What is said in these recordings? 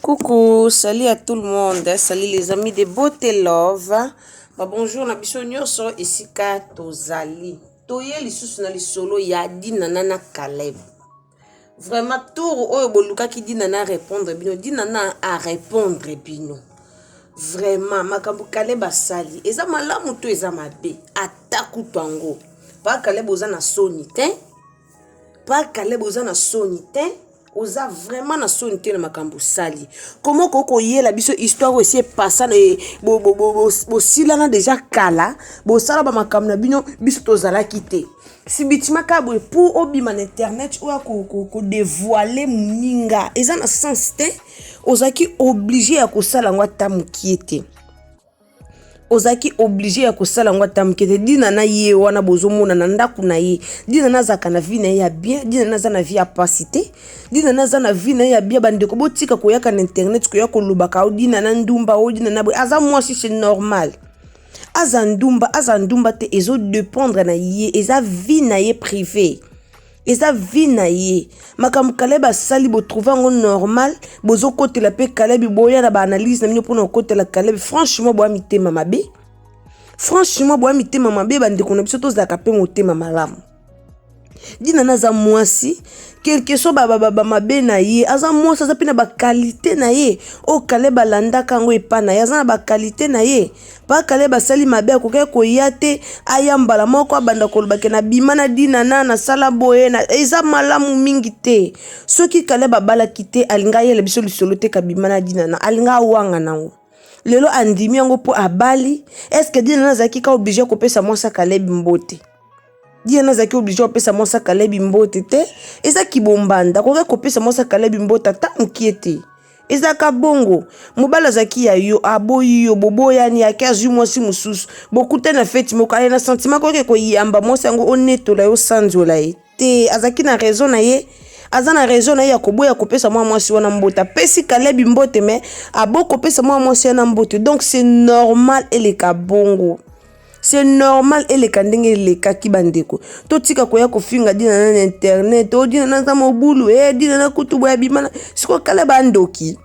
Coucou, salut à tout le monde, salut les amis de Beauté Love. Ba bonjour na biso nyonso esika tozali. Toye lisusu na lisolo ya Dinana na Caleb. Vraiment tour oyo bolukaki Dinana répondre bino, Dinana a répondre bino. Vraiment makambo Caleb asali eza malamu to eza mabe? Ata kutu yango. Pa Caleb oza na soni te? Pa Caleb oza na soni te? Oza vraiment na soni te na makambo osali. Comment okoki koyela biso histoire oyo esi epasa na bosilana deja kala, bosala ba makambo na bino, biso tozalaki te. Sibitima kaka boye pour obima na internet oya ko dévoiler moninga eza na sens te. Ozalaki oblige ya kosala yango ata mokie te. Ozalaki oblige ya kosala yango ata moke te. Dina na ye wana bozomona na ndako na ye, Dina na azalaka na vie na ye ya bien, Dina na aza na vie ya pasi te, Dina na aza na vie na ye ya bien. Bandeko botika koyaka na internet koya kolobaka o Dina na ndumba, o Dina na boye. Aza mwasi, c'est normal. Aza ndumba, aza ndumba te, ezo dépendre na ye, eza vie na ye privée. Eza vie na ye. Makambo Caleb asali bo trouve yango normal, bozokotela pe Caleb, boya na ba analyse na bino mpona kokotela Caleb. Franchement boya mitema mabe. Franchement boya mitema mabe, bandeko na biso tozalaka pe motema malamu. Dina na aza mwasi, quelque soit ba, ba, ba, ba mabe na ye, aza mwasi, aza pe na ba qualité na ye. Oyo Caleb alandaka yango epa na ye, aza na ba qualité na ye. Pa Caleb asali mabe, akokaki koya te, aya mbala moko abanda koloba ke nabima na Dinana, nasala boye, na eza malamu mingi te. Soki Caleb abalaki te, alinga ayela biso lisolo te kabima na Dinana, alinga awanga nango. Lelo andimi yango po abali. Est-ce que Dinana azalaki ka oblige kopesa mwasi ya Caleb mbote? Dinana azalaki oblige kopesa mwasi ya Caleb mbote te. Eza kibombanda, akoki kopesa mwasi ya Caleb mbote ata mokie te. Ezalaka bongo, mobali azalaki ya yo, aboyi yo, boboyani, ake azwi mwasi mosusu, bokutani na feti moko, aye na sentiment koke koyamba mwasi yango, onetola ye, osanzola ye te. Azalaki na raison na ye, aza na raison na ye ya koboya kopesa mwa mwasi wana mbote. Apesi Caleb mbote, mais abo kopesa mwa mwasi wana mbote. Donc c'est normal eleka bongo. C'est normal eleka ndenge elekaki bandeko. Totika koya kofinga Dina na internet, o Dina naza mobulu, eh Dina na kutu boya bimana. Siko kala ba ndoki.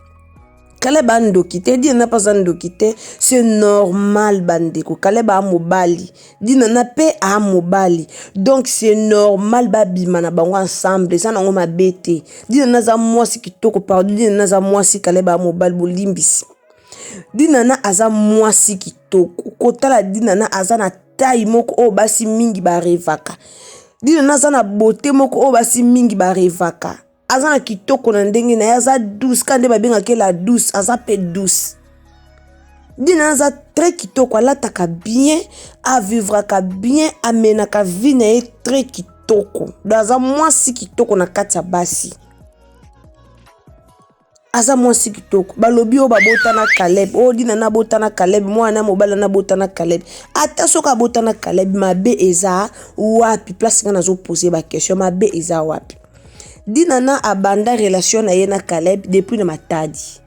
Kala ba ndoki te, Dina na paza ndoki te. C'est normal bandeko. Kala ba mobali. Dina na pe a mobali. Donc c'est normal ba bima na bango ensemble. Eza nango mabe te. Dina naza mwasi kitoko, pardon, Dina naza mwasi, kala ba mobali bolimbisi. Dinana aza mwasi kitoko, kotala Dinana aza na taille moko oyo basi mingi ba revaka. Dinana aza na beauté moko oyo basi mingi ba revaka. Aza na kitoko na ndenge na ye, aza douce, kaka nde babengaka ye la douce, aza pe douce. Dinana aza très kitoko, alataka bien, avivraka bien, amenaka vie na ye très kitoko. Donc aza mwasi kitoko na kati ya basi. Aza mwasi kitoko. Balobi oyo babotana Caleb, oyo Dinana abotana Caleb, mwana mobali wana abotana Caleb. Ata soki abotana Caleb, mabe eza wapi? Place nga nazo poser ba question, mabe eza wapi? Dinana abanda relation na ye na Caleb depuis na Matadi.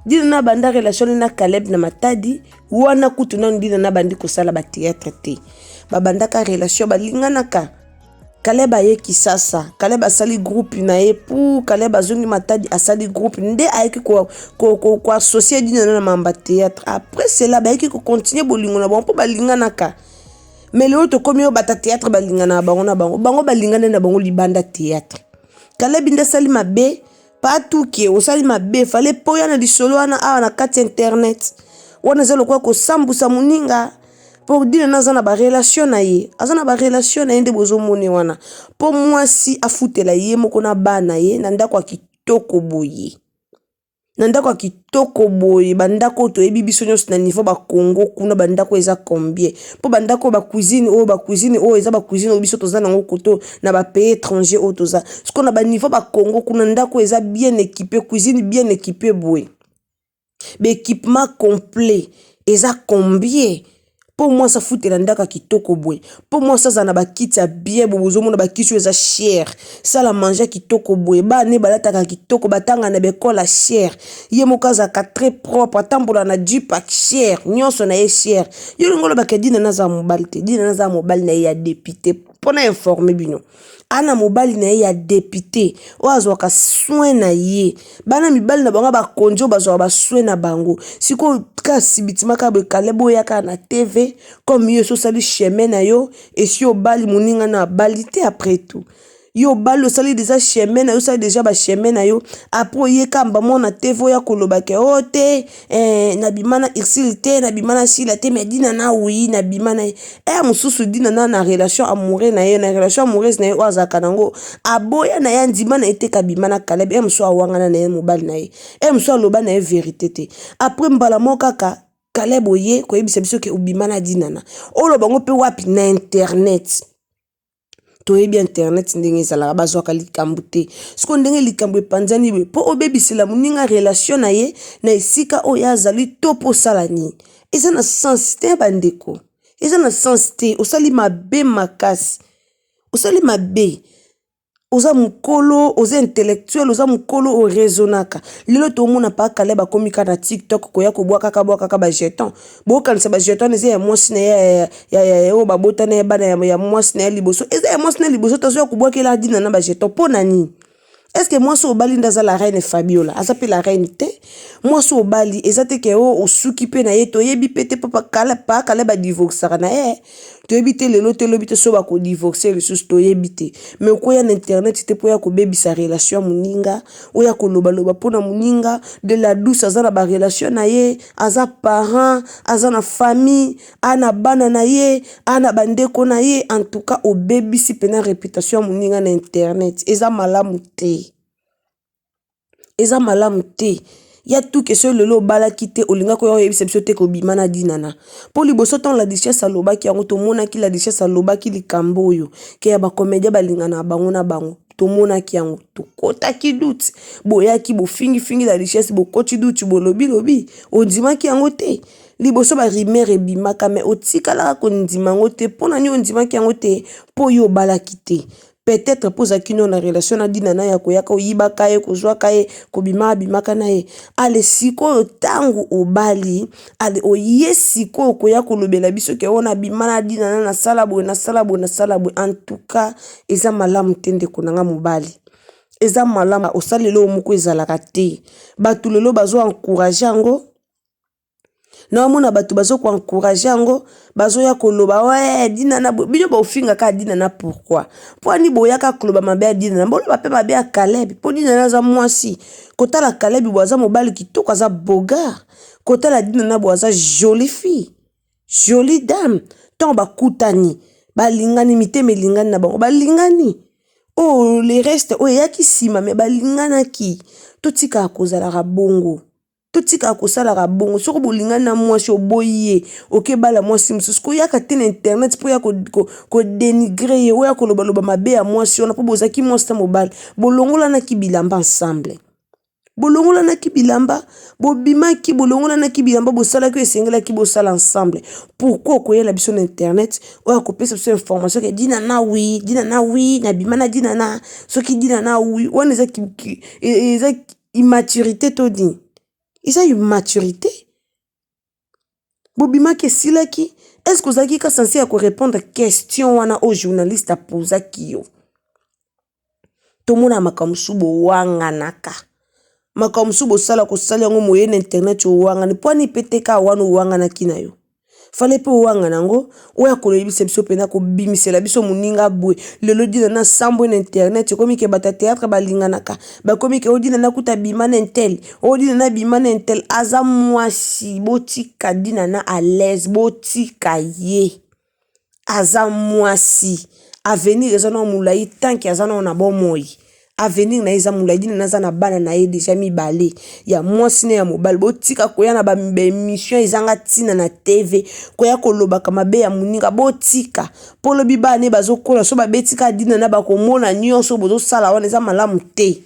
Dinana abanda relation na Caleb na Matadi, wana kutu nanu Dinana abandi kosala ba théâtre te. Babandaka relation, balinganaka. Caleb aye Kisasa, Caleb asali groupe na ye pour Caleb azongi Matadi asali groupe nde ayeki ko ko ko, ko associer Dinana na mamba théâtre. Après cela bayeki ko continuer bolingo na bango mpo balinganaka. Mais lelo tokomi oyo bata théâtre balingana na bango na bango, bango balingana na bango libanda théâtre. Caleb nde asali mabe. Patuke osali mabe, fallait poya na lisolo wana awa na kati internet. Wana eza lokola kosambusa moninga. Po Dinana aza na ba relation na ye, aza na ba relation na ye nde bozomoni wana. Po mwasi afutela ye moko na bana ye na ndako ya kitoko boye. Na ndako ya kitoko boye, ba ndako oyo toyebi biso nyonso na niveau ba Congo kuna ba ndako eza combien? Po ba ndako ba cuisine oyo, ba cuisine oyo eza ba cuisine oyo biso toza nango koto na ba pays étranger oyo toza. Sikoyo na ba niveau ba Congo kuna ndako eza bien équipé, cuisine bien équipé boye. Ba équipement complet eza combien? Mpo mwasi afutela ndako ya kitoko boye, mpo mwasi azala na bakiti ya bien boye, bozomona bakiti oyo eza chere, salle à manger ya kitoko boye, bana ne balataka kitoko, batanga na baekole ya chere, ye moko azalaka très propre, atambola na jeep ya chere, nyonso na ye chere. Yo olingi oloba ke Dinana aza mobali te? Dinana aza mobali na ye ya depute. Mpo na informe bino, ana mobali na ye ya depute oyo azwaka soin na ye. Bana mibali na bango bakonzi oyo bazwaka ba soin na bango. Sikoyo kaka sibitima kaka boye Caleb oya kaka na TV comme yo esi osali chemin na yo, esi obali moninga na abali te après tout. Yo obali osali deja chemin na yo, osali deja ba chemin na yo, après oye kamba mwana TV oya koloba ke o oh, te eh, nabima na Ursule te, nabima na Sila te, mais Dina na oui nabima na ye. Eh mosusu Dina na na relation amoureux na ye, na relation amoureuse na ye oyo azalaka nango, aboya na ye andima na ye te kabima na Caleb, eh mosusu awangana na ye mobali na ye, eh mosusu aloba na ye verite te. Après mbala moko kaka Caleb oye koyebisa biso ke obima na Dinana. Oloba ngo pe wapi? Na internet. Toyebi internet ndenge ezalaka, bazwaka likambo te. Sikoyo ndenge likambo epanzani boye, mpo obebisela moninga relation na ye na esika oyo azali to mpo osala nini? Eza na sens te bandeko, eza na sens te. Osali mabe makasi, osali mabe. Oza mokolo, oza intellectuel, oza mokolo o raisonnaka. Lelo tomona pa Caleb akomi kaka na TikTok koya kobwakaka bwakaka ba jetons. Bokanisa ba jetons eza ya mwasi na ye oyo babota na ye bana ya mwasi na ye liboso. Eza ya mwasi na ye liboso te, azoya kobwakela Dina na ba jetons mpo na nini? Est-ce que mwasi obali nde aza la reine Fabiola? Aza pe la reine te. Mwasi obali eza te ke o osuki pe na ye, toyebi pe te papa Caleb, pa Caleb a divorcaka na ye. Toyebi te lelo te lobi te so bako divorcer lisusu toyebi te. Mais okoya na internet te mpo ya kobebisa relation ya moninga, oya kolobaloba mpo na moninga. De la douce aza na ba relation na ye, aza parent, aza na famille, a na bana na ye, a na bandeko na ye. En tout cas obebisi mpena reputation ya moninga na internet, eza malamu te. Eza malamu te. Ya tout que soki lelo obalaki te olingaki oya oyebisa biso te kobima na Dinana. Po liboso ntango la duchesse alobaki yango, tomonaki la duchesse alobaki likambo oyo ke ya ba comedien balingana bango na bango. Tomonaki yango, tokotaki doute, boyaki bofingifingi la duchesse, bokoti doute, bolobi lobi, ondimaki yango te. Liboso ba rumeur ebimaka mais otikalaka kondima yango te. Mpo na nini ondimaki yango te? Mpo yo obalaki te. Peut-etre mpo ozalaki no na relation na Dinana ya koyaka oyibaka ye, kozwaka ye, kobimaka bimaka na ye. Ale sikoyo ntango obali, ale oye sikoyo koya kolobela biso ke oyo nabima na Dinana, nasala boye, nasala boye, nasala boye. En tout cas eza malamu te ndeko na nga mobali. Eza malamu osala eloko moko ezalaka te. Bato lelo bazo encourager yango. Naomona bato bazo ko encourager yango, bazoya koloba we Dinana bino bofinga kaka Dinana pourquoi? Mpo ani boyaka koloba mabe ya Dinana, boloba pe mabe ya Caleb mpo Dinana aza mwasi. Kotala Caleb bo aza mobali kitoko, aza beau gars. Kotala Dinana bo aza jolie fille, jolie dame. Ntango bakutani, balingani, mitema elingani na bango, balingani. Oyo le reste oyo eyaki nsima me balinganaki. Totikaka kozalaka bongo. Totikaka kosalaka bongo. Soki bolingani na mwasi oboyi ye, oke bala mwasi mosusu, koyaka te na internet mpo ya kodenigre ye, oya kolobaloba mabe ya mwasi wana mpo bozalaki mwasi na mobali. Bolongolanaki bilamba ensemble, bolongolanaki bilamba, bobimaki, bolongolanaki bilamba, bosalaki oyo esengelaki bosala ensemble. Pourquoi okoyela biso na internet oyo akopesa biso information ke Dinana oui, Dinana oui, nabima na Dinana, soki Dinana oui, wana eza eza immaturité to nini? Eza immaturité. Bobimaki esilaki, est-ce que ozalaki ka sense ya korépondre question wana oyo journaliste apozaki yo? Tomona makambo mosusu bowanganaka, makambo mosusu bosala kosala yango moye na internet owangani, mpo ani pe te kaka wana owanganaki na yo. Fallait pe owangana yango, oya koyebisa biso mpena kobimisela biso moninga boye. Lelo Dinana sambwe na internet, ekomi ke bato ya théâtre balinganaka, bakomi ke o Dinana kuta abima na intel, o Dinana abima na intel. Aza mwasi, botika Dinana à l'aise, botika ye. Aza mwasi, avenir eza nao molai tant que aza nao na bomoi. Avenir na ye eza molai. Dinana aza na bana na ye deja mibale, ya mwasi na ya mobali. Botika koya na ba emission ezanga ntina na TV, koya kolobaka mabe ya moninga. Botika mpo lobi bana ne bazokola, so babeti kaka Dinana bakomona nyonso bozosala wana eza malamu te.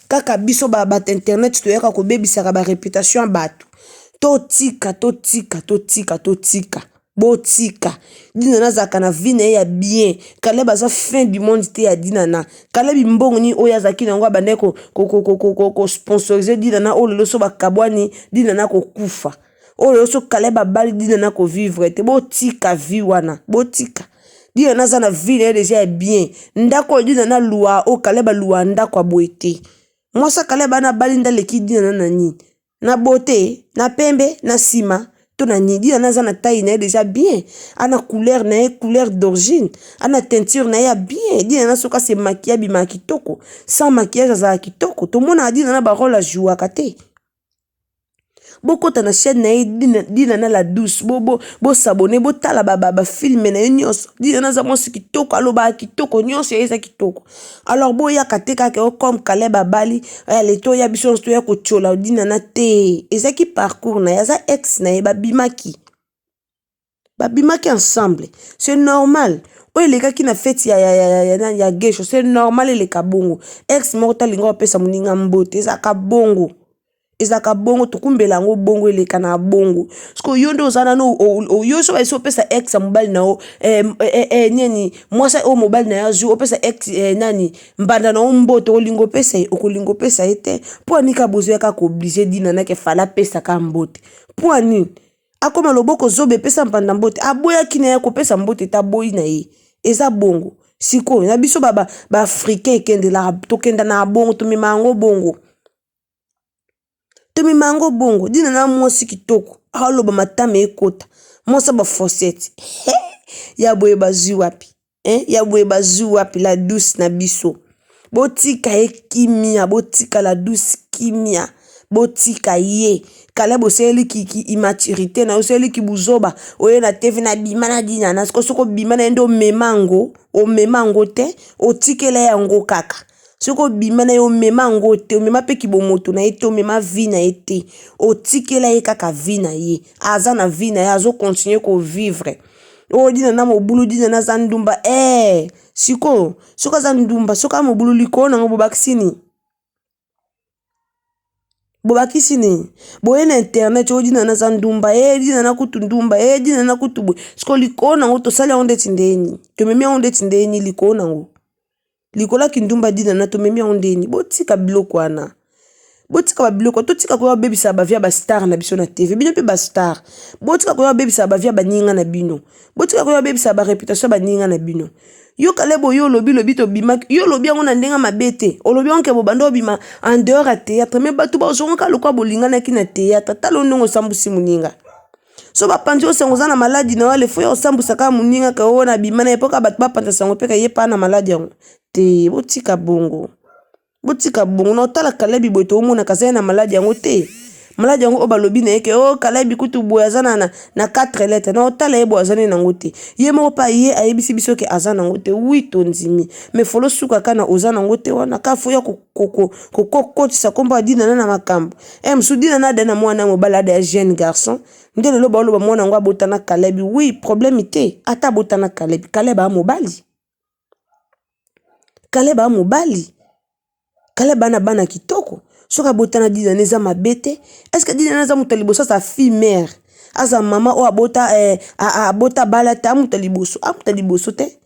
Kaka biso ba bato internet toyaka kobebisaka ba reputation ya bato. Totika, totika, totika, totika. Botika Dinana azalaka na vie na ye ya bien. Caleb aza fin du monde te ya Dinana. Caleb mbongo nini oyo azalaki na yango abandaki ko ko ko ko ko ko, ko sponsoriser Dinana oyo lelo so bakabwani Dinana akokufa. Oyo lelo so Caleb abali Dinana ako vivre te. Botika vie wana. Botika. Dinana aza na vie na ye deja ya bien. Ndako oyo Dinana alua oyo Caleb alua ndako ya boye te. Mwasi ya Caleb wana abali nde aleki Dinana na nini? Na beaute, na pembe, na sima to na nini? Dinana aza na taille na ye deja bien, ana couleur na ye couleur d'origine, ana teinture na ye ya bien. Dinana soki ase maquille abimaka kitoko, sans maquillage azalaka kitoko. Tomonaka Dinana ba role ajouaka te. Bokota na chaîne na ye Dinana la douce, bo bo bo s'abonner, botala ba ba, ba film na ye nyonso. Dinana aza mwasi kitoko, alobaka kitoko, nyonso ya ye eza kitoko. Alors boyaka te kaka yo comme Caleb abali ale toya biso nyonso toya kotiola Dinana te. Ezaki parcours na ye, aza ex na ye, babimaki. Babimaki ensemble. C'est normal. Oyo elekaki na fete ya, ya, ya, ya, ya, ya Gesho, c'est normal eleka bongo. Ex moko talinga opesa moninga mbote, ezalaka bongo. Ezalaka bongo, tokumbela yango bongo, eleka na bongo. Siko yo nde oza nano, yo so bayesi opesa ex ya mobali na yo, eh, eh, eh, nini, mwasi oyo mobali na yo azwi, opesa ex eh, nani, mbanda na yo mbote, olinga opesa ye, okolinga opesa ye te. Mpo anika bozo yaka ko oblige Dinana ke fala apesa ka mbote. Mpo anini? Akoma loboko zoba epesa mpanda mbote, aboyaki na ye kopesa mbote te, aboyi na ye. Eza bongo. Sikoyo na biso ba ba, ba africain ekendelaka, tokenda na bongo, tomema yango bongo. Tomema yango bongo. Dina na mwasi kitoko, aloba matama ekota. Mwasi ya ba fosette. Ya boye bazwi wapi? Hein? Ya boye bazwi wapi la douce na biso? Botika ye kimia, botika la douce kimia. Botika ye. Caleb osaleli ki, ki immaturité na yo, osaleli ki buzoba. Oye na TV na bima na dina na siko soko bima na ye nde omema yango, omema yango te, otikela yango kaka. Soki obima na ye omema yango te, omema pe kibomoto na ye te, omema vie na ye te. Otikela ye kaka vie na ye. Aza na vie na ye, azo continuer ko vivre. Oyo dina na mobulu, dina na aza ndumba. Eh, sikoyo soki aza ndumba, soki aza mobulu likolo nango bobakisi nini? Bobakisi nini? Boye na internet oyo dina na aza ndumba, eh dina na kutu ndumba, eh dina na kutu boye. Sikoyo likolo nango tosali yango ndeti ndeni? Tomemi yango ndeti ndeni likolo nango? Likolo ya kindumba dinana tomemi yango ndeni? Botika biloko wana. Botika ba biloko, totika koya kobebisa ba vie ya ba star na biso na TV. Bino pe ba star. Botika koya kobebisa ba vie ya baninga na bino. Botika koya kobebisa ba reputation ya baninga na bino. Yo Caleb oyo olobi lobi tobimaki, yo olobi yango na ndenge mabe te. Olobi yango ke bobanda obima en dehors ya théâtre, mais bato bazongaka lokola bolinganaki na théâtre. Tala ndenge osambusi moninga. So bapanzi yo sango oza na maladi na yo, ale fo ya osambwisa kaka moninga ke oyo na bima na ye mpo kaka bato bapanza sango mpe ke ye pa na maladi yango te. Botika bongo, botika bongo. Na otala Caleb boye tomonaka aza ye na maladi yango te. Maladi yango oyo balobi na ye ke o Caleb kutu boye aza na, na, na 4 lettres. Na otala ye boye aza ne nango te. Ye moko pa ye ayebisi biso ke aza nango te. Oui, tondimi. Mais folo suka kaka na oza nango te wana kaka fo ya kokotisa kombo ya Dinana na makambo. Eh mosusu Dinana ada na mwana mobali ada ya jeune garçon. Nde lelo baoloba mwana yango abota na Caleb. Oui, problème te. Ata abota na Caleb. Caleb a mobali. Caleb a mobali. Caleb ana bana kitoko. Soki abota na Dinana eza mabe te. Est-ce que Dinana aza moto ya liboso aza fille mère? Aza mama oyo abota eh, abota bala te, amuta liboso, amuta liboso te.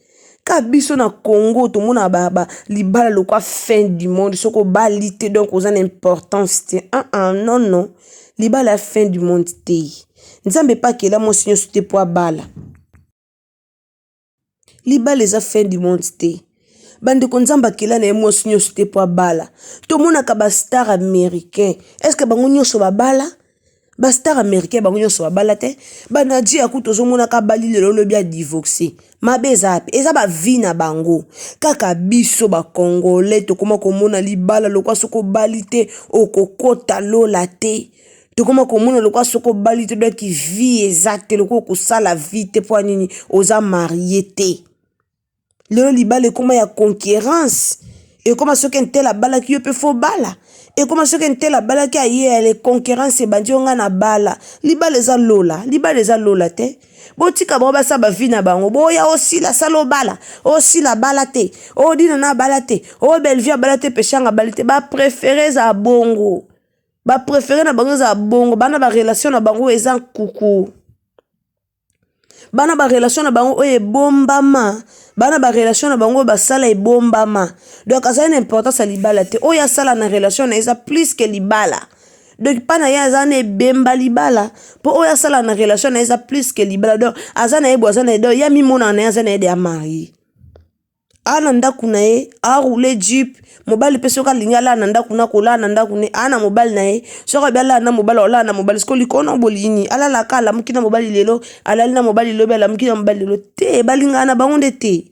Ka biso na Congo tomona ba, ba libala lokwa fin du monde, soki obali te donc oza na importance te. Ah ah, non non. Libala ya fin du monde te. Nzambe pe akela mwasi nyonso te po abala. Libala eza fin du monde te. Bandeko Nzambe akela na ye mwasi nyonso te po abala. Tomonaka ba star américain. Est-ce que bango nyonso babala? Ba star américain bango nyonso babala te. Ba Nadia kutu ozomonaka abali lelo lobi a divorcer. Mabe eza wapi? Eza ba vie na bango. Kaka biso ba congolais tokoma komona libala lokwa soki obali te okokota lola te. Tokoma komona lokwa soki obali te donc vie eza te, lokola okosala vie te mpo nini oza marie te. Lelo libala ekoma ya concurrence, ekoma soki un tel abalaki yo pe fo obala, ekoma soki un tel abalaki aye ale concurrence ebandi yo nga na bala. Libala eza lola, libala eza lola te. Botika bango basala ba vie na bango. Boya osila sala obala, osila bala te, odina na bala te, o Bellevue abala te, Peshanga abali te. Ba préféré eza bongo. Ba préféré na bango eza bongo, bana ba relation na bango eza nkuku. Bana ba relation na bango oyo ebombama, bana ba relation na bango oyo basala ebombama. Donc azali na importance ya libala te. Oyo asala na relation na ye eza plus que libala. Donc pa na ye aza na ebemba libala po oyo asala na relation na ye eza plus que libala. Donc aza na ye boye aza na ye donc ye amimonaka na ye aza na ye deja marie. Aa na ndaku na ye a roule jeep mobali pe soki alingi alala na ndaku na kolala na ndaku ne aa na mobali na ye soki alobi alala na mobali akolala na mobali sikoyo likolo na bolingi nini alala ka alamuki na mobali lelo alali na mobali lobi alamuki na mobali lelo te balingaka na bango nde te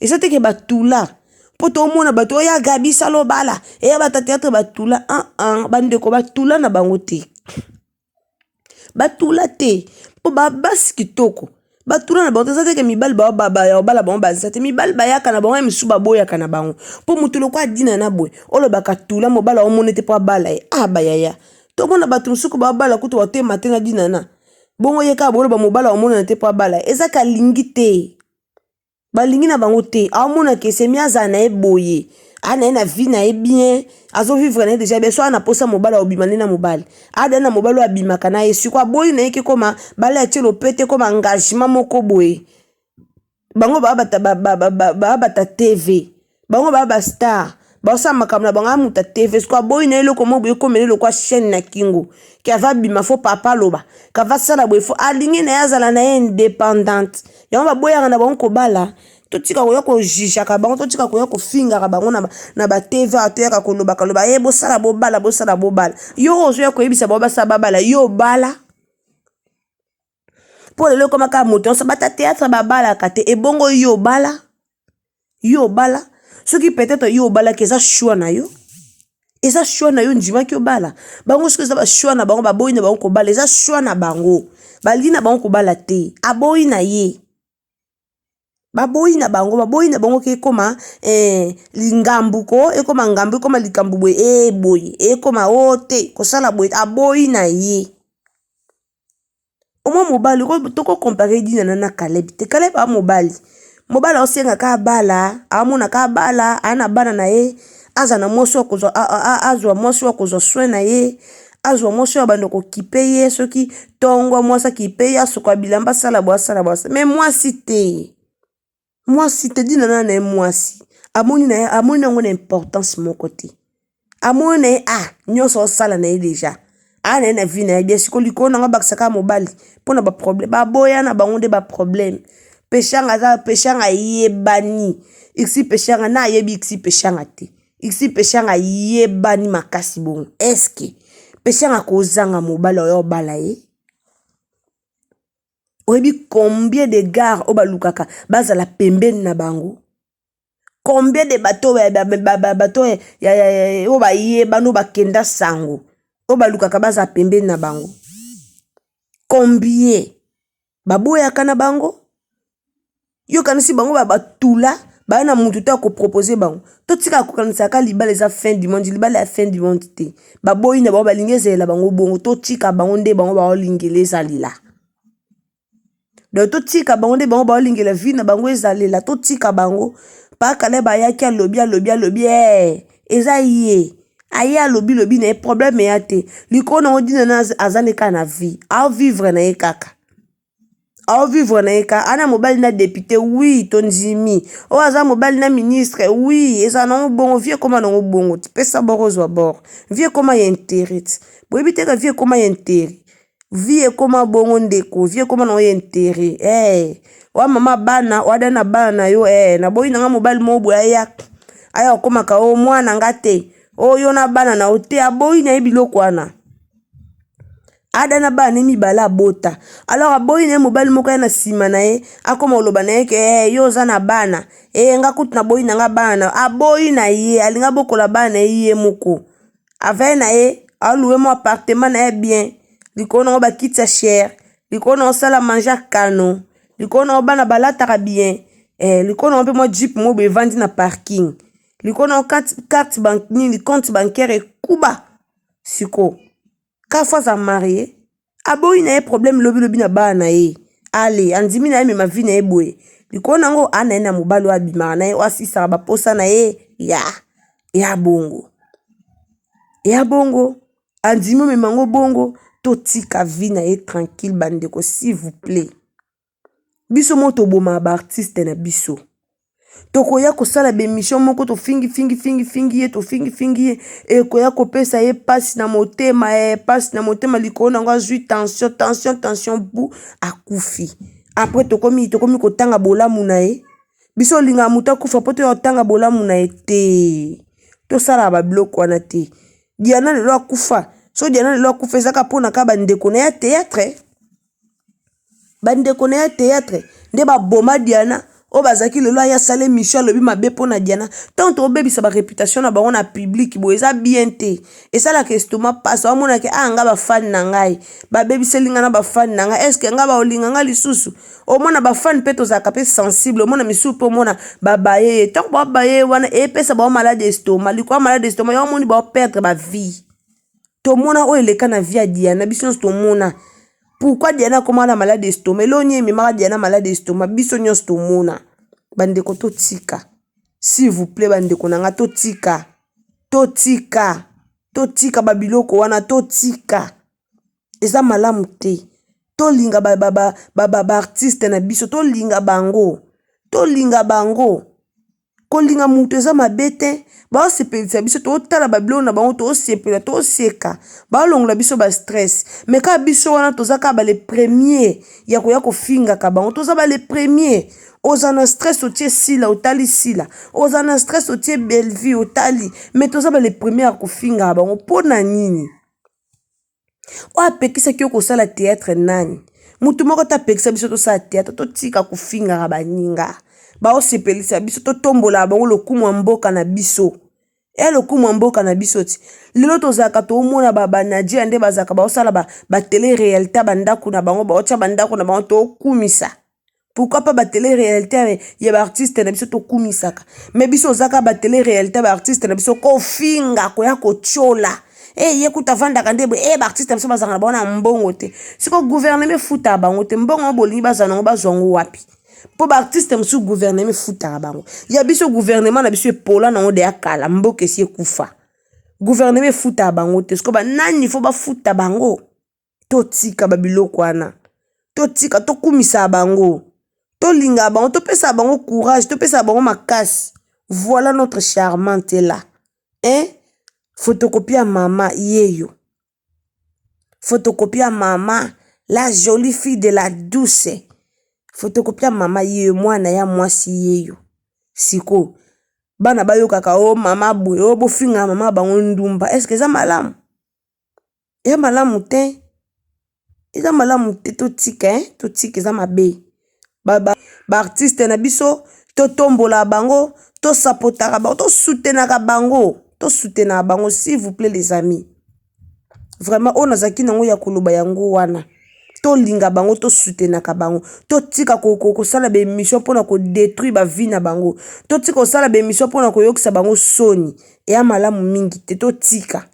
eza te ke batula po tomona bato oyo ya gabi sala obala eya bata theatre batula ah ah bandeko batula na bango te. Batula te po ba basi kitoko batula na bango te eza te ke mibali ya kobala bango baza te mibali bayaka na bango ya misusu baboyaka na bango po motu lokola Dinana boye olobaka tula mobali aomona te po abala ye ah ba yaya tomona bato mosusu babala kutu batema te na Dinana bongo ye kaka boloba mobali aomonana te po abala ye eza ke alingi te. Balingi na bango te aomona ke semi azala na ye boye aa na ye na vie na ye bien azo vivre na ye deja bien so aa na posa mobali akobima nde na mobali ada na mobali oyo abimaka na ye sikoyo aboyi na ye ke koma bala ya tie lopete koma engagement moko boye bango baa bata baa bata TV Bango ba ba star baosala makambo na bango amuta TV siko aboyi na eloko moko boye ekomela lokwa chaîne na kingo ke ava bima fo papa aloba kava sala boye fo alingi na ye azala na ye independante yango baboyaka na bango kobala totika koya kojijaka bango totika koya kofingaka bango na, na ba TV toyaka kolobaka loba ye bosala bobala bosala bobala yo ozoya koyebisa bango basala babala yo obala mpo lelo ekoma kaka moto nyonso bata théâtre babalaka te ebongo yo obala yo obala soki peut-être yo obalaki eza choix na yo eza choix na yo ondimaki obala bango soki eza ba choix na bango baboyi na bango kobala eza choix na bango balingi na bango kobala te aboyi na ye baboyi na bango baboyi na bango ke ekoma eh, lingambu ko ekoma ngambu ekoma likambo boye e boye ekoma o oh, te kosala boye aboyi na ye Omwa mobali toko compare Dinana na Caleb te Caleb aza mobali mobali aosenga ka abala aomona ka abala aa na bana na ye aza na mwasi oyo akozwa azwa mwasi oyo akozwa soin na ye azwa mwasi oyo abanda kokipe ye soki tongo mwasi akipe ye asokola bilamba asala boye asala boye mais mwasi te. Mwasi te dinana na ye mwasi amoni na ye amoni yango na importance moko te amoni na ye ah nyonso osala na ye deja aa na ye na vie na ye bien sikoyo likolo na yango abakisa kaka mobali mpo na baproblème baboya na bango nde baproblème peshanga aza peshanga ayebani ixi peshanga na ayebi ixi peshanga te ixi peshanga ayebani makasi bongo eske peshanga akozanga mobali oyo obala ye Oyebi combien de gars oyo balukaka bazala pembeni na bango? Combien de bato bato oyo bayebani oyo bakenda sango oyo balukaka bazala pembeni na bango? Combien? Baboyaka na bango? Yo okanisi bango batula baya na mutu te ya ko proposer bango? Totika kokanisa kaka libala eza fin du monde, libala ya fin du monde te. Baboyi na bango balingi ezalela bango bongo, totika bango nde bango baolingela ezalela. Donc totika bango nde bango baolingela vie na bango ezalela, totika bango. Pa Caleb ayaki alobi alobi alobi eh eza ye aye alobi lobi na ye problème eya te. Likolo na ngo Dinana aza ne kaka na vie, ao vivre na ye kaka. Ao vivre na ye kaka ana mobali na depute oui tondimi oyo aza mobali na ministre oui ezala nango bongo vie ekoma nango bongo ti pesa bord ozwa bord vie ekoma ya interet ti boyebi te ke vie ekoma ya interet vie ekoma bongo ndeko vie ekoma nango ya interet eh oya mama bana oya na bana na yo eh naboyi nanga mobali moko boye aya aya okomaka o mwana nga te oyo na bana na yo te aboyi na ye biloko wana Ada na bana ne mibale abota alors aboyi na ye mobali moko aya na nsima na ye akoma koloba na ye ke eh, yo oza na bana eh, nga kutu naboyi na nga bana na aboyi na ye alingi abokola bana na ye ye moko avai na ye alouer mwa appartement na ye bien likolo nango bakiti ya cher likolo nango sala manger ya kano likolo nango bana balataka bien eh, likolo nango mpe mwa jeep moko boye evandi na parking likolo nango carte bank nini compte bancaire ekuba sikoyo Ka faut aza marie aboyi na ye problème lobi lobi na bana na ye ale andimi na ye mema vie na ye boye likolo na yango a na ye na mobali oyo abimaka na ye oyo asisaka baposa na ye ya ya bongo ya bongo andimi omema yango bongo totika vie na ye tranquille bandeko s'il vous plaît. Biso moko tobomaka ba artiste na biso. Tokoya kosala ba emission moko tofingi fingi fingi fingi ye tofingi fingi ye ekoya kopesa ye pasi na motema eh, pasi na motema likolo na yango azwi tension tension tension bu akufi. Après tokomi tokomi kotanga bolamu na ye. Biso olingaka moto akufa mpo toya kotanga bolamu na ye te. Tosalaka ba biloko wana te. Diana lelo akufa, soki Diana lelo akufa eza kaka mpona kaka bandeko na ye ya theatre. Bandeko na ye ya theatre nde baboma Diana oyo bazalaki lelo aye asala emission alobi mabe mpo na Diana. Ntango tobebisa ba reputation na bango na public boye eza bien te. Esalaka estomac pasi omona ke ah nga ba fan na ngai babebiseli nga na ba fan na ngai est ce que nga bakolinga nga lisusu? Omona ba fan mpe tozalaka mpe sensible omona misusu mpe omona babaye ye ntango babaye ye wana epesa bango malade estomac likolo ya malade estomac yango omoni bao perdre ba vie. Tomona oyo eleka na vie ya Diana biso nyonso tomona. Pourquoi Diana akoma na malade estomac? Eloko nini ememaka Diana malade estomac? Biso nyonso tomona. Bandeko totika. S'il vous plaît bandeko na nga totika. Totika. Totika ba biloko wana totika. Eza malamu te. Tolinga ba ba ba ba, ba artiste na biso tolinga bango. Tolinga bango. Kolinga moto eza mabe te baosepelisa biso totala ba biloko na bango tosepela toseka baolongola biso ba stress mais kaka biso wana toza kaka ba le premier ya koya kofingaka bango toza ba le premier oza na stress otie sila otali sila oza na stress otie bellevue otali mais toza ba le premier ya kofingaka bango mpo na nini Oyo apekisaki yo kosala theatre nani? Mutu moko te apekisa biso tosala theatre, totika kofingaka baninga. Baosepelisa biso, totombolaka bango lokumu ya mboka na biso. Ya lokumu ya mboka na biso ti. Lelo tozalaka tomona ba ba Nigeria nde bazalaka baosala ba, ba tele realite ya bandako na bango, baotia bandako na bango tokumisa. Pourquoi pas ba tele realite ya ba artiste na biso tokumisaka mais biso oza kaka ba tele realite ya ba artiste na biso kofinga koya kotiola e eh, ye kutu avandaka nde boye e eh, ba artiste na biso bazalaka na bango na mbongo te sikoyo gouvernement efutaka bango te mbongo yango bolingi bazwa nango bazwa yango wapi mpo ba artiste mosusu gouvernement efutaka bango ya biso gouvernement na biso epola nango deya kala mboka esi ekufa gouvernement efutaka bango te sikoyo banani fo bafuta bango Totika ba biloko wana totika tokumisa bango tolinga bango topesa bango courage topesa bango makasi voilà notre charmante là hein photocopie ya mama yeyo photocopie ya mama la jolie fille de la douce photocopie ya mama yeyo mwana ya mwasi yeyo sikoyo bana bayokaka o oh, mama boye o oh, bofinga mama bango ndumba eske eza malamu Eza malamu te, eza malamu te totika hein, totika eza mabe. Ba ba artistes na biso totombola bango, to sapotaka bango, to soutenaka bango, to soutenaka bango s'il vous plait les amis. Vraiment oyo nazalaki nango ya koloba yango wana. Tolinga bango, to soutenaka bango. Totika kosala ba emission pona ko detruire ba vie na bango. Totika kosala ba emission pona koyokisa bango soni. Eya malamu mingi te, totika.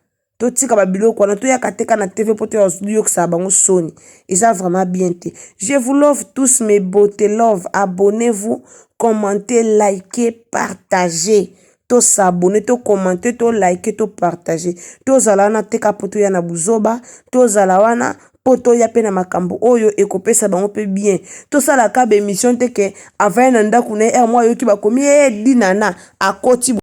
Totika ba biloko wana toyaka te kaka na TV po toyokisaka bango soni eza vraiment bien te je vous love tous mes beauté love abonnez vous commentez likez partagez to s'abonner to commenter to liker to partager tozala wana te kaka po toya na buzoba tozala wana po toya pe na makambo oyo ekopesa bango pe bien tosalaka ba emission te ke avandi na ndako na ye heure moko ayoki bakomi eh dinana akoti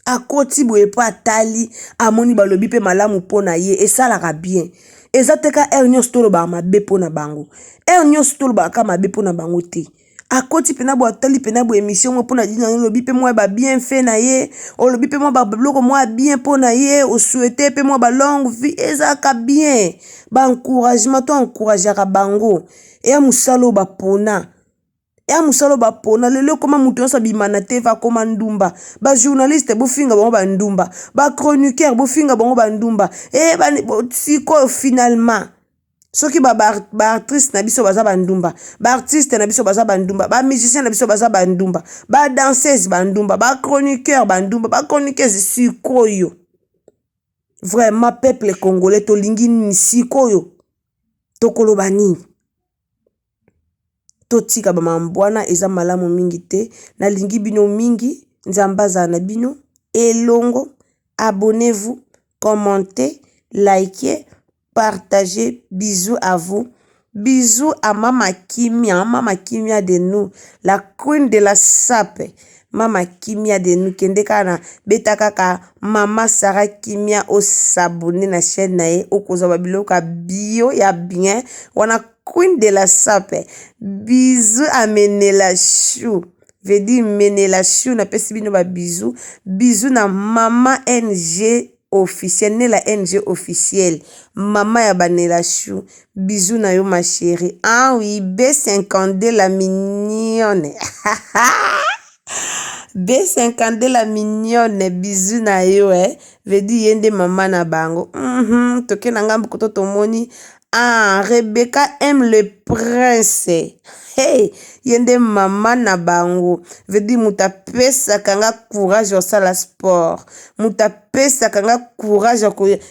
Akoti boye po atali amoni balobi pe malamu po na ye esalaka bien eza te ka heure nionso tolobaka mabe po na bango heure nionso tolobaka ka mabe po na bango te akoti pena boye atali pena boye emission moko po na dina olobi pe mwa ba bien fait na ye olobi pe mwa ba biloko mwa bien po na ye o souhaite pe mwa ba longue vie ezalaka bien ba encouragement to encourageaka bango eya mosala oyo bapona Ya mosala oyo bapona lelo ekoma moto nyonso abima na TV akoma ndumba ba journaliste bofinga bango ba ndumba ba chroniqueur bofinga bango ba ndumba e sikoyo finalement soki ba ba actrice na biso baza ba ndumba ba artiste na biso baza ba ndumba ba musicien na biso baza ba ndumba ba danseuse ba ndumba ba chroniqueur ba ndumba ba chroniqueuse sikoyo vraiment peuple congolais tolingi nini sikoyo tokoloba nini Totika ba mambo wana eza malamu mingi te nalingi bino mingi nzambe azala na bino elongo abonnez vous commentez likez partagez bisous à vous. Bisous à mama Kimia, mama Kimia de nous, la queen de la sape. Mama Kimia de nous, kende kaka na beta kaka mama Sarah Kimia o s'abonner na chaîne na ye, okozwa ba biloko ya bio ya bien wana queen de la sape. Bisous à Menela Chou. Veut dire Menela Chou, napesi bino ba bisous. Bisous na mama NG officiel nela NG officiel mama ya ba Nela Chou bisous na yo ma chérie ah oui B52 la mignonne B52 la mignonne bisous na yo eh veut dire ye nde mama na bango mm -hmm. Toke na ngambo koto tomoni ah Rebecca aime le prince hey ye nde mama na bango veut dire moto apesaka nga courage ya kosala sport moto apesaka nga courage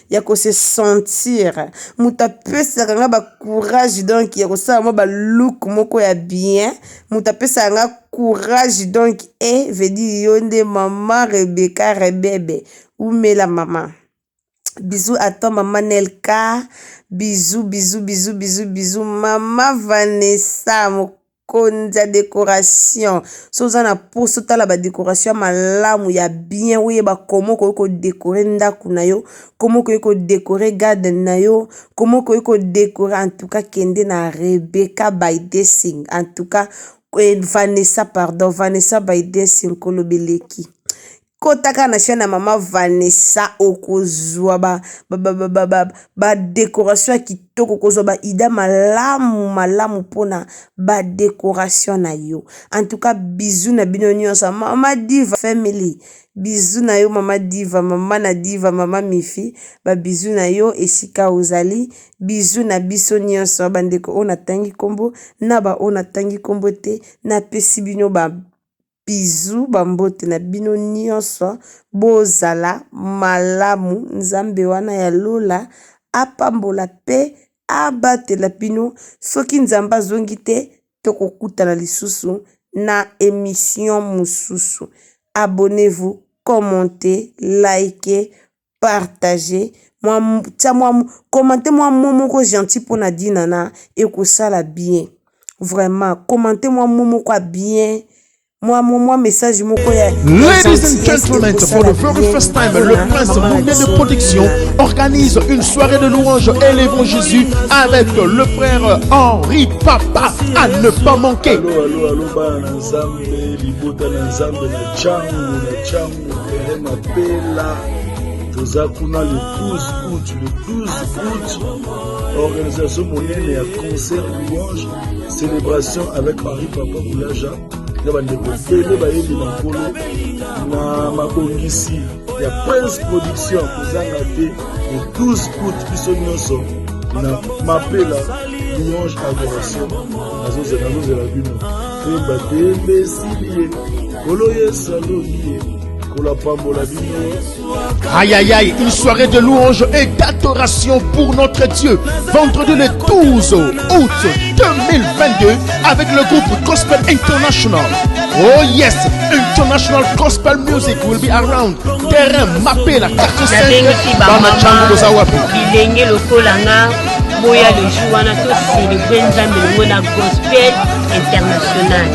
ya ko se sentir moto apesaka nga ba courage donc ya kosala mwa ba look moko ya bien moto apesaka nga courage donc e veut dire yo nde mama Rebecca Rebebe umela mama. Bisous à toi maman Nelka. Bisous, bisous, bisous, bisous, bisous. Maman Vanessa, mokonzi ya décoration. So oza na poso tala ba décoration ya malamu ya bien oyeba comment okoki ko décorer ndako na yo, comment okoki ko décorer garden na yo, comment okoki ko décorer en tout cas kende na Rebecca by Dessing. En tout cas eh, Vanessa pardon, Vanessa by Dessing koloba eleki. Kota kaka na chaîne ya mama Vanessa okozwa ba ba ba ba ba ba, ba décoration ya kitoko okozwa ba ida malamu malamu mpona ba décoration na yo. En tout cas bisous na bino nyonso mama Diva family bisous na yo mama Diva mama na Diva mama Mifi ba bisous na yo esika ozali bisous na biso nyonso bandeko oyo natangi kombo na ba oyo natangi kombo te napesi bino ba Bisous ba mbote na bino nionso bozala malamu nzambe wana ya lola apambola pe abatela bino soki nzambe azongi te tokokutana lisusu na emission mususu abonnez vous commentez likez partager mwa tia mwa commente mwa mot moko gentil pona Dinana ekosala bien vraiment commente mwa mot moko ya bien mwa mwa message moko ya Ladies and gentlemen, for the very first time, le Prince Munene Production organise une soirée de louanges élevons Jésus avec le frère Henri Papa à ne pas manquer. Allo, allo, allo, bana na Nzambe, libota na Nzambe na Tshangu, na Tshangu. Terrain Mapela toza kuna le 12 août le 12 août organisation monene ya concert louange célébration avec Henri Papa Boulaja na bandeko ebele bayembi na nkolo na mabongisi ya Prince Production kozanga te le 12 août biso nyonso na Mapela louange adoration nazozela bino toyemba tembe esili ye Nkolo Yesu alobi ye Nkolo apambola bino. Aïe aïe aïe, une soirée de louange et d'adoration pour notre Dieu. Vendredi le 12 août 2022 avec le groupe Gospel International. Oh yes, International Gospel Music will be around. Terrain Mapela quartier 5. Nabengisi Bana bamama Tshangu boza wapi? bilenge lokola nga boya le jour wana tocelebre nzambe elongo na gospel international.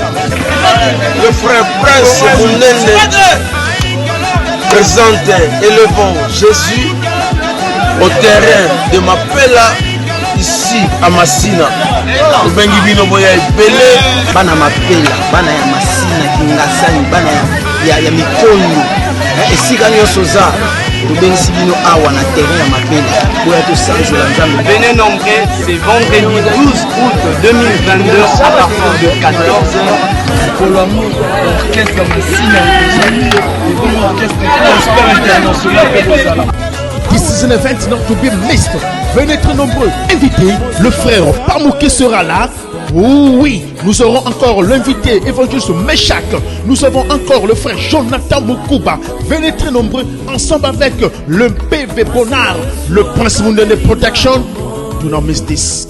Le frère Prince Munene présente Élevons Jésus au terrain de Mapela ici à Masina. Tobengi bino boya ebele. Bana Mapela, bana ya Masina, Kingasani, bana ya, ya, ya Mikondo, eh, esika nyonso oza tobengisi bino awa na terrain ya Mapela boya tosanzola Nzambe. Venez nombreux, c'est vendredi 12 août 2022 à partir de 14h. Mokolo yango orchestre ya Masina ekozali ebongo orchestre Gospel International mpe ekozala. This is an event not to be missed. Venez très nombreux. Invitez le frère Pamouké sera là. Oh oui, nous aurons encore l'invité évangéliste Meshach. Nous avons encore le frère Jonathan Mukuba. Venez très nombreux ensemble avec le PV Bonnard, le Prince Munene Protection. Do not miss this.